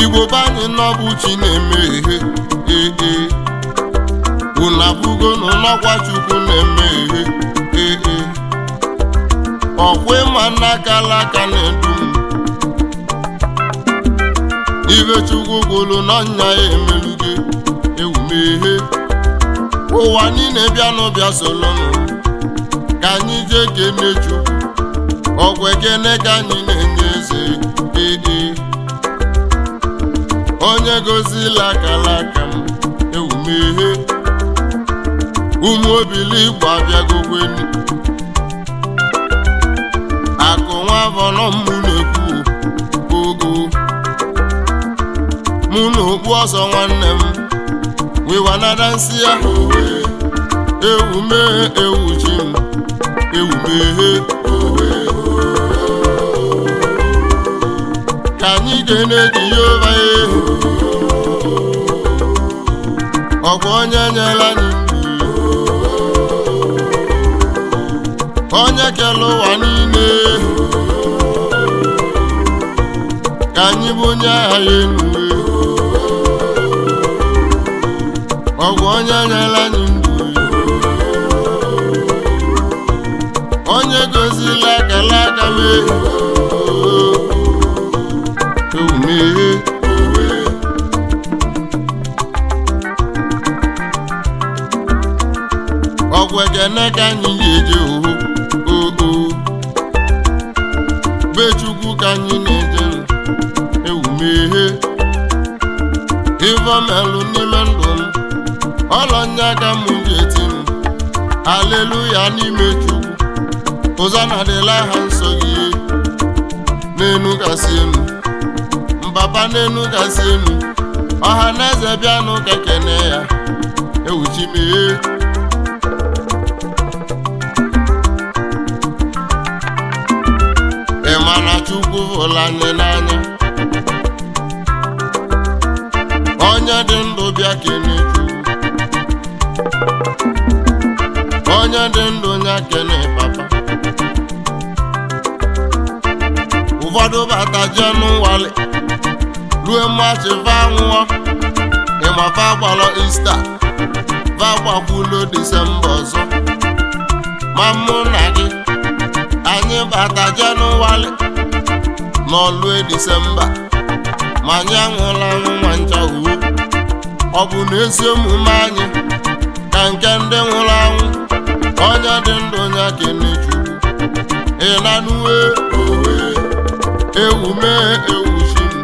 Igbo be anyị n'ọbụ chi na-eme ihe ee ee. Unu abụgonu n'ọkwa Chukwu na-eme ihe ee ee. Ọkwa ịma n'aka alaka na-edu m. Ibe Chukwu kwuru n'ọnya ya emelugo ewumeghe. Ụwa niile bịanụ bịa solonụ ka anyị jee kene Chukwu. Ọkwa ekene ka anyị na-enye eze ee ee. Onye gozila akalaka m ewumeghe. Ụmụ obili Igbo abịagokweni. Akụ nwa vọnọ mụ na-ekwu ogo. Mụ na okpu ọsọ nwanne m wiwanada nsị ya. Ewu mee ewu chi m ewu meghe. Ka anyị kene Jehova ehu. Ọkwa onye nyere anyị ndụ. Onye kere ụwa niile. Ka anyị bụ onye agha ya enu. Ọgwụ onye nyere anyị ndụ. Onye gozila akala aka m ehu. Ewumeghe. Ọgwụ ekene ka anyị ga-eje oho oo. Be Chukwu ka anyị na-eje ewumeghe. Ife melụ n'ime ndụ m ọlọnya ka m ga-eti m aleluya n'ime Chukwu. Hosana dịla ha nsọ gị n'enu kasị enu. Mbaba n'enu kasị enu. Ọha na eze bịanụ ka kene ya ewuchimeghe. Ị ma na Chukwu hụrụ anyị n'anya. Onye dị ndụ bịa kene Chukwu. Onye dị ndụ nya kene papa. Ụfọdụ bata Jenụwarị rue Maachị fa nwụọ. Ịma fa gbalọ Ista fa gbakwulo Disemba ọzọ. Ma mụ na gị anyị bata Jenụwarị n'ọlue Disemba ma anyị anwụla anwụ ma ncha uwe. Ọ bụ na ezi omume anyị ka nke ndị nwụrụ anwụ. Onye dị ndụ ya kene Chukwu. Ị na-anụwe owe ewu mee ewu chi m.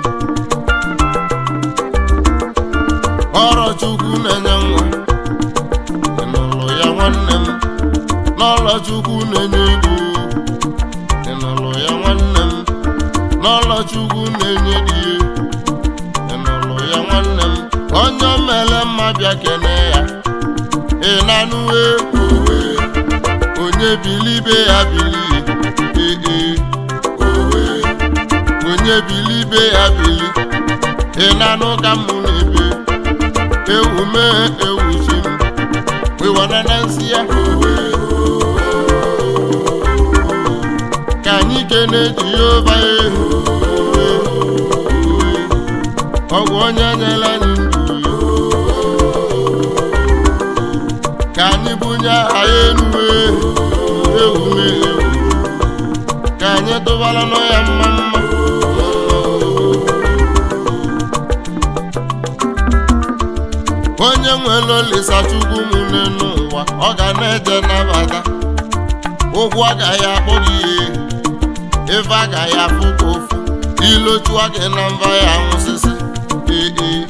Ọrọ Chukwu na-enye nwa. Ị nụrụ ya nwanne m. N'ọlọ Chukwu na-enye ego. Ị nụrụ ya nwanne m. N'ọlọ Chukwu na-enye di. Ị nụrụ ya nwanne m. Onye mere mma bịa kene ya. Ị na-anụwe owe. Onye bilibe ya bili ee ee owe. Onye bilibe ya bili. Ị na-anụ ka mụ na-ebe ewu mee ewu chi m. Wiwana nsị ya owe. Ka anyị kene Jehova ehu. Ọgwụ onye nyere anyị ndụ. Ka anyị bunye aha ya enu ewu mee ewu. Ka anyị tụbara nụ ya mma mma. Onye nwere Olisa Chukwu m n'elu ụwa ọ ga na-eje nabata. Ụgwọ agaghị akpọ gị ihe. Ife agaghị afụ ka ofu. Ilochua gị na mba ya nwụsịsị ee ee.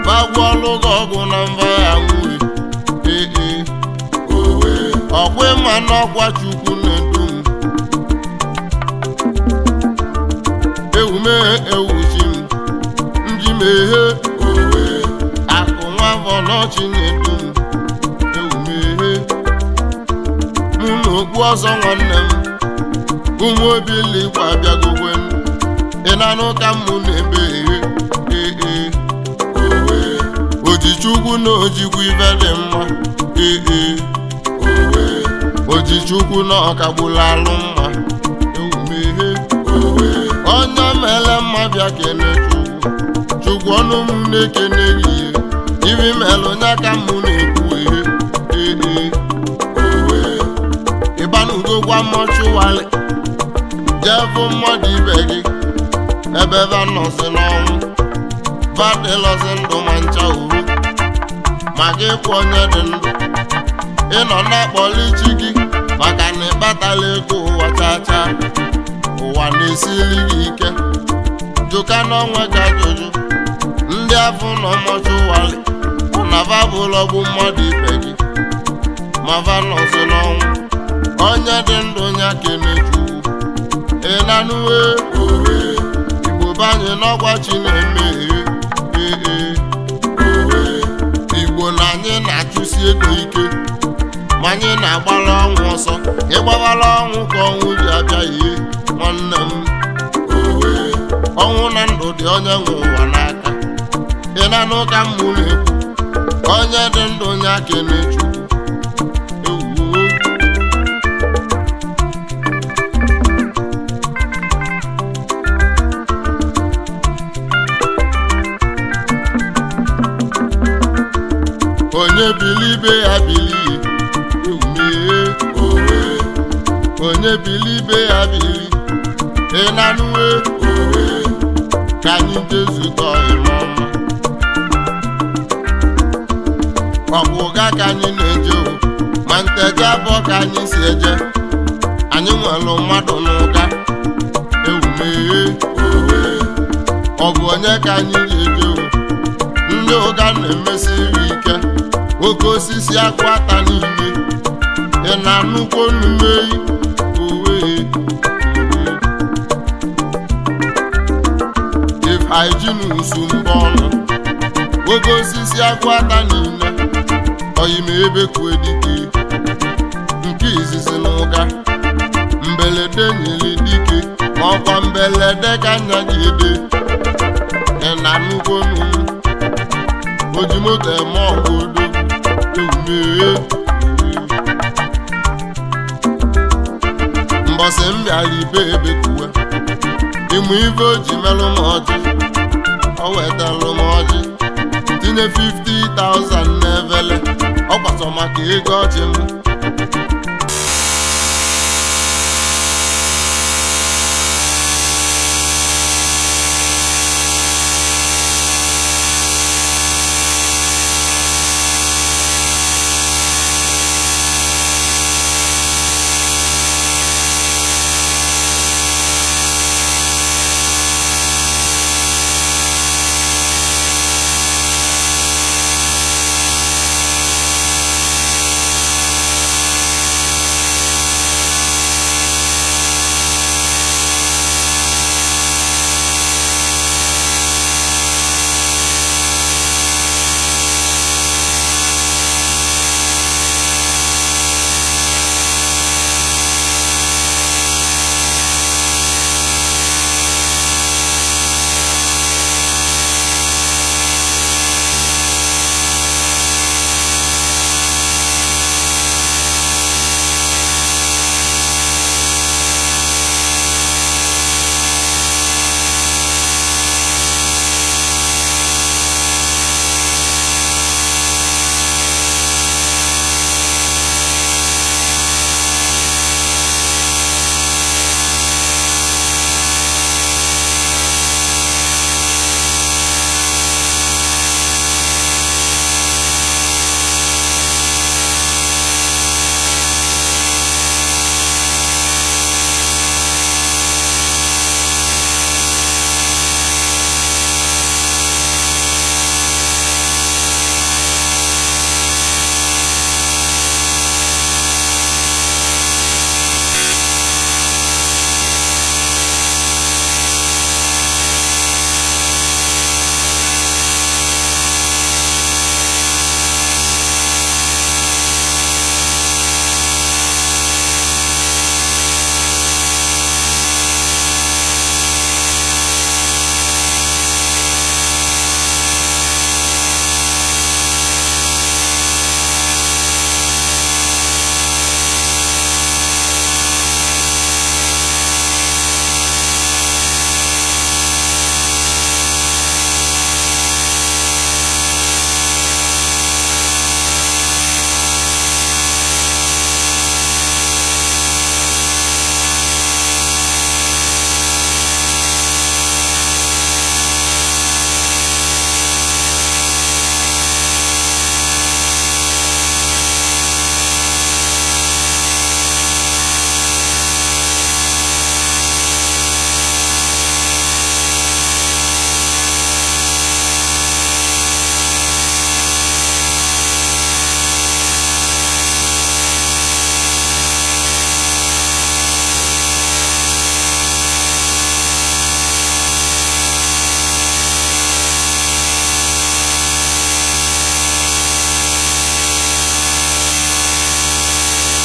Bagwọlụ gị ọgwụ na mba ya nwụrụ ee ee. Ọkwa ịma n'ọkwa Chukwu na-edu m. Ewu mee ewu chi m. Nji meghe owe. Akụ nwa vọnọchi na-edu m. Ewu meghe. Mụ na okpu ọsọ nwanne m. Ụmụ obili Igbo abịagokwen. Ị na-anụ ka mụ na-ebe ehe ee ee. Ojichukwu na ojikwa ife dị mma ee ee. Ojichukwu na ọkagbula alụ mma ewumeghe. Onye mere mma bịa kene Chukwu. Chukwu, ọnụ m na-ekene gị. Ibi melụ nya ka mụ na-ekwu. Ehe, ee, owe ịbanugo gwa mortuary, jee fụ mmadụ ibe gị ebe va nọsị n'ọnwụ, vadịlọsị ndụ ma ncha uru ma gị kwụ. Onye dị ndụ, ịnọ na-akpọli chi gị maka na ịkpatala ego ụwa chacha. Ụwa na-esili gị ike. Jụka n'onwe gị ajụjụ: ndị afọ nọ mortuary, na va bụlọ bụ mmadụ ibe gị ma va nọsị n'ọnwụ? Onye dị ndụ ya kene Chukwu. Ị na-anụwe? Owe Igbo banye n'ọgwa chi na-eme. Ee, ee, owe Igbo na anyị na-achụsi ego ike, ma anyị na-agbara ọnwụ ọsọ. Ịgbabara ọnwụ ka ọnwụ ji abịa ihe, nwanne m. Owe ọnwụ na ndụ dị onye nwe ụwa n'aka. Ị na-anụ ka m na-ekwu? Onye dị ndụ ya kene Chukwu. Ewuo. Onye bili ibe ya bili, ewumee. Owe onye bili ibe ya bili. Ị na-anụwe? Owe ka anyị jezutọ ime ọma. Ọ bụ ụga ka anyị na-eje o, ma nteje abụọ ka anyị si eje. Anyị nwere mmadụ n'ụga. Ewumee. Owe ọ bụ onye ka anyị ji eje o? Ndị ụga na-emesiri ike oke osisi akwụ ata niile. Ị na-anụkwo onumeyi? Owe if hygiene mbọ ọnụ oke osisi akwụ ata niile oyime ebe kwue dike nke izizi na ụga mbelede nyere dike, ma ọkwa mbelede ka nya ji ede. Ị na-anụkwo onu m oji moto eme ọgụ odogwu. Ewumee. Mbọsị m bịara ibe ebe kuwe ịmụ ife o ji melụ m ọjị, o wetalụ m ọjị, tinye 50,000 n'evele. Ọ gbasọ maka ego ọjị m.